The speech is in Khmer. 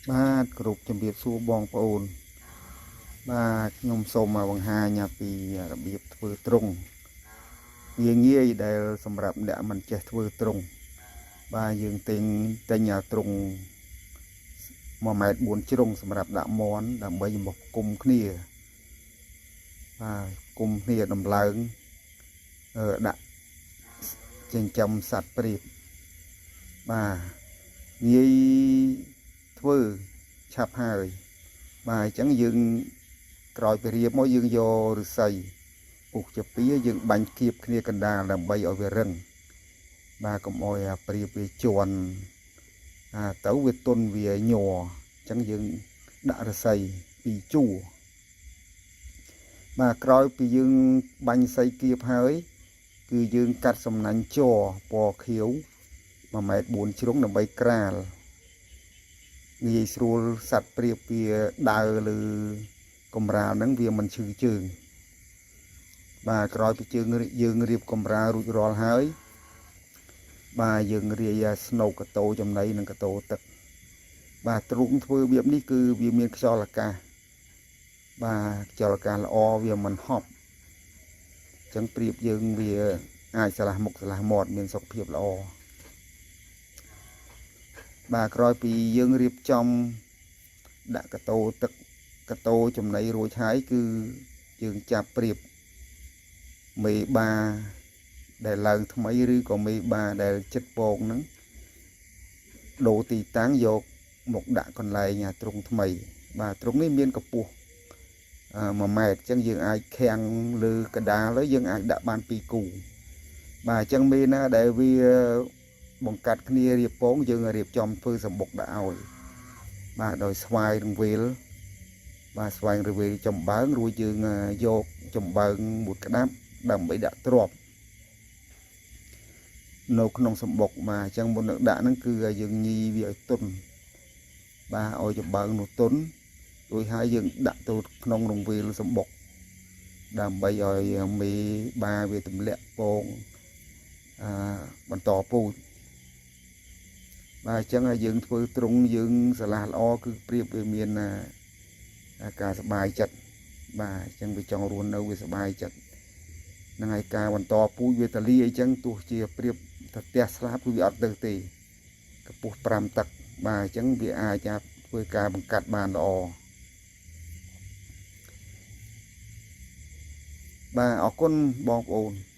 បាទគ្រប់ជំរាបសួរបងប្អូនបាទខ្ញុំសូមមកបង្ហាញពីរបៀបធ្វើទ្រុងងាយងាយដែលសម្រាប់អ្នកមិនចេះធ្វើទ្រុងបាទយើងទិញទិញអាទ្រុង1ម៉ែត្រ4ជ្រុងសម្រាប់ដាក់មន់ដើម្បីមកគុំគ្នាបាទគុំគ្នាដំឡើងអឺដាក់ចិញ្ចឹមសត្វព្រាបបាទងាយធ្វើឆាប់ហើយបាទអញ្ចឹងយើងក្រោយពីរៀបមកយើងយកឫស្សីពុះជាពីយើងបាញ់គៀបគ្នាកណ្ដាលដើម្បីឲ្យវារឹងបាទកុំឲ្យអាព្រាបវាជន់អាទៅវាទុនវាញ័រអញ្ចឹងយើងដាក់ឫស្សីពីរជួរបាទក្រោយពីយើងបាញ់សីគៀបហើយ គឺយើងកាត់សំណាញ់ជ័រពណ៌ខៀវ1ម៉ែត្រ4ជ្រុងដើម្បីក្រាលងាយស្រួលសត្វព្រាបវាដើរលើកម្រាលហ្នឹងវាមិនឈឺជើងបាទក្រោយពីជើងយើងរៀបកម្រាលរួចរាល់ហើយបាទយើងរាយស្នូកកតោចំណីនិងកតោទឹកបាទទ្រុងធ្វើរបៀបនេះគឺវាមានខ្យល់អាកាសបាទខ្យល់អាកាសល្អវាមិនហប់អញ្ចឹងព្រាបយើងវាអាចឆ្លាស់មុខឆ្លាស់មាត់មានសុខភាពល្អបាទក្រោយពីយើងរៀបចំដាក់កតោទឹកកតោចំណីរួចហើយគឺយើងចាប់ព្រាបមេបាដែលឡើងថ្មីឬក៏មេបាដែលចិត្តពងហ្នឹងដូរទីតាំងយកមកដាក់កន្លែងអាទ្រុងថ្មី បាទទ្រុងនេះមានកម្ពស់1ម៉ែត្រអញ្ចឹងយើងអាចខាំងលើកដាលហើយយើងអាចដាក់បាន2គូបាទអញ្ចឹងមេណាដែលវាបង្កាត់គ្នារៀបពងយើងរៀបចំធ្វើសម្បុកដាក់ឲ្យបាទដោយស្វាយរង្វេលបាទស្វាយរង្វេលចំបើងរួចយើងយកចំបើងមួយក្តាប់ដើម្បីដាក់ទ្របនៅក្នុងសម្បុកបាទអញ្ចឹងមុននឹងដាក់ហ្នឹងគឺយើងញីវាឲ្យទន់បាទឲ្យចំបើងនោះទន់រួចហើយយើងដាក់ទៅក្នុងរង្វេលសម្បុកដើម្បីឲ្យមេបាវាទម្លាក់ពងអឺបន្តពូជបាទអញ្ចឹងយើងធ្វើទ្រុងយើងឆ្លាស់ល្អគឺប្រៀបវាមានការសบายចិត្តបាទអញ្ចឹងវាចង់រស់នៅវាសบายចិត្តនឹងហើយការបន្តពូជវាតលីអីចឹងទោះជាប្រៀបទៅផ្ទះស្លាប់គឺវាអត់ទៅទេកម្ពស់5ទឹកបាទអញ្ចឹងវាអាចធ្វើការបង្កាត់បានល្អបាទអរគុណបងប្អូន។